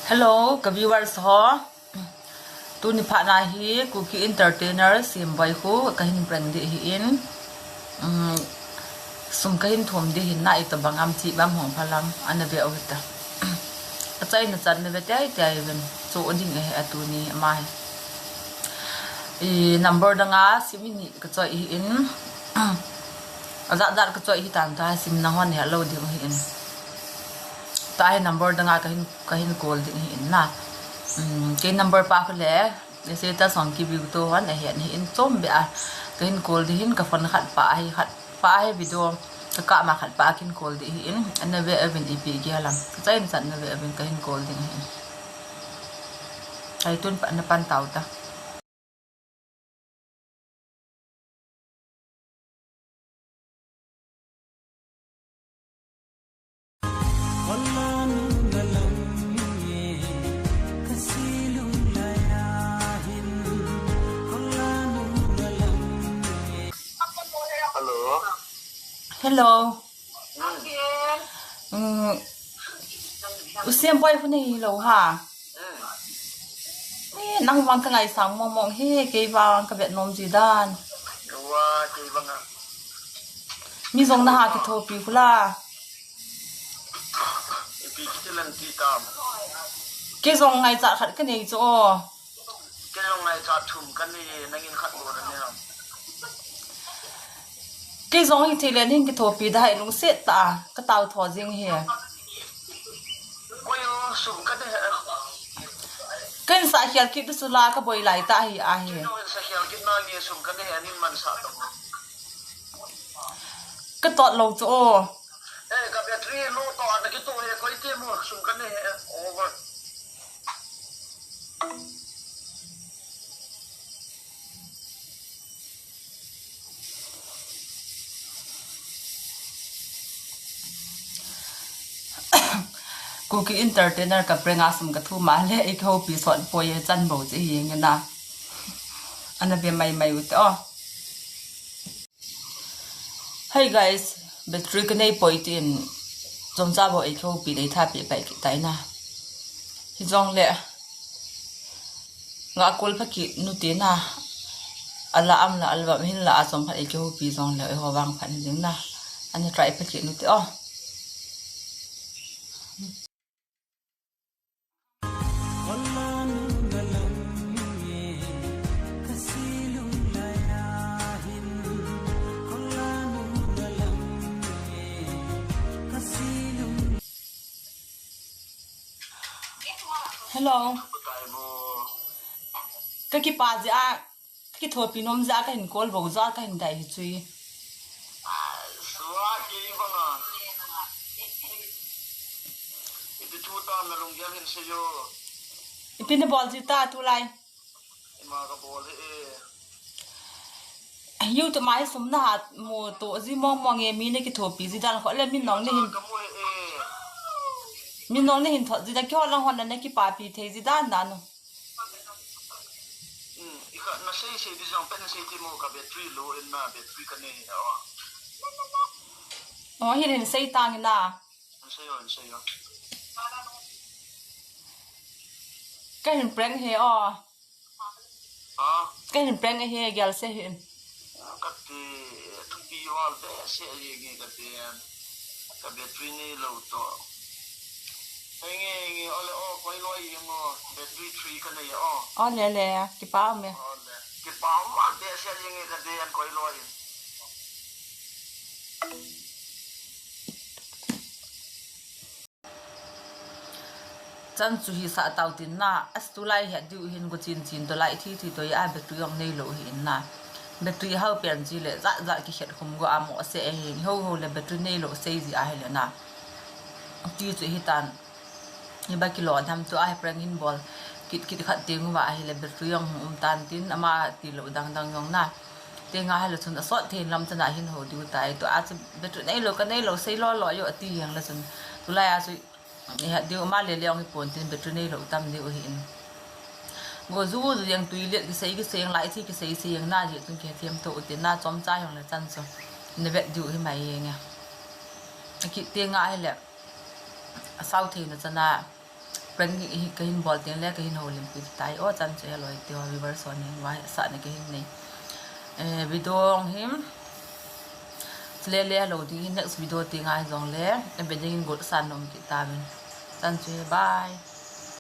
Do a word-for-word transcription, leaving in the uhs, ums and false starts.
Hello, ka viewers ho. Tuni phat na hi Kuki Entertainer Simboi khu kahin prank ding ahin. Um, sum kahin thum ding ahin, na itobang ham ti bang hung phalang ana ve u hite. Achaina chan na ve tei tei uvin. Chu ding ahi a tuni ama hi. I number dang a sim ni ka choi ahin. Ajat jat ka choi ahitan, tua hi sim nanghon hello ding ahin. Tua hi number dang a kahin, kahin call ding ahin na. Um, kei number pa khu le, status hung ki view to hon ahin, ahin chom be a. Kahin call ding ahin, ka phone khat pa hi, khat pa hi video, ka kah ma khat pa kahin call ding ahin. Ana ve uvin ipi gel ham. Achaina chan na ve uvin kahin call ding ahin. Ai tun pa na pan tau ta. Hello. Hello. Hmm. Um, u Simboi khu nei lou ha. Hmm. Eh, nang vang ka ngaisang mong mong hi, kei vang ka vet nom ji dan. Tua, kei vang a. Mi jong na ha kithopi khu la. Ipi kiti lang ti tam. Kei jong ngaichat khat ka nei chu o. Kei jong ngaichat thum ka nei, nangin khat bou na nei ham. Kei jong hithei le nin kithopi da hai lungset ta, ka tao tho jing hi. Koi o, sum ka nei he. Kahin sa khial kit tu chu la ka boi lai ta hi ahi. Kei jong sa khial kit na nge sum ka nei he, nin man sa ta. Ka tot lou chu o. Eh, ka battery low to, ana kitoh he, koi ti mo, sum ka nei he, over. Kuki Entertainer ka prank a sum ka thum a le, eihoupi sot poi e, chan bou che hi nge na. Ana be mai mai u te o. Hey guys, battery ka nei poi tin, chomcha bou eihoupi nei tha pe pai kit tai na. Hijongle, nga kol pha kit nu te na, ala am la, album hin la, a chom khat eihoupi jongle, eiho vang phat ding na. Ana try pha kit nu te o. Hello. Ka kipa jeh a, ka kithopi nom jeh a, kahin call bou jeh a, kahin dai hi chu. Sua kei vang a. Ipi thu tam na lunggel hin seiyo. Ipi na bol ji ta tulai. Ima ka bol e. YouTube a hi sum na hat mu to ji mong mong e, mi na kithopi ji dan kho le min nong na hin. Ka mu e. Min nong na hin thot ji dan kihol lang hon na na kipapi thei ji dan dan o. Hmm, i kha na sei sei di jong pen sei ti mo ka battery low in na battery ka nei o. O, hin hin sei tang in na. Hin sei o, hin sei o. Kahin prank he o. Ha? Kahin prank he, gel se hin. Kati, thupi val behseh jenge kati. Ka battery neilou toh. Henge, henge, ole, o, koi loi jeng o, battery three ka nei o. Ole, le, kipa ume. Ole, kipa um behseh jenge kati, koi loi. Chan chu hisah tau tin na, a tulai het diu hin go chin chin to lai thi thi to a battery jong neilou hi in na. Battery hao pen ji le, jat jat kikhet khum go a mo se e hin, ho ho le battery neilou sei ji ahi le na. Ti chu hitan, hi ba kilo tham tu ahi prank hin bol. Kit kit khat teng uva ahi le battery jong um tan tin, ama tilou dang dang jong na. Tenga hile chun asot thei lam chana hin ho diu tai. Tua chu battery neilou ka neilou sei lo lo jo ati jeng le chun. Tulai a chu ihet diu ma le le ong ipon tin battery neilou tam diu hin. Go ju ju jeng tui let kisei kisei jeng lai thi kisei sei jeng na ji chun kithem to u tin na chomcha jong le chan chu. Na vet diu hi mai jeng e. Kit tenga hile. Asao thei na chana. Prank hi kahin bol teng le kahin houlimpi tai o, chan chu heloi te ho viewers hon hin vahetsahna kahin nei. Eh, video hi chule le lou ding, next video teng a hijongle, eh, be dingin golsan nom kit tauvin. Chan chu, bye.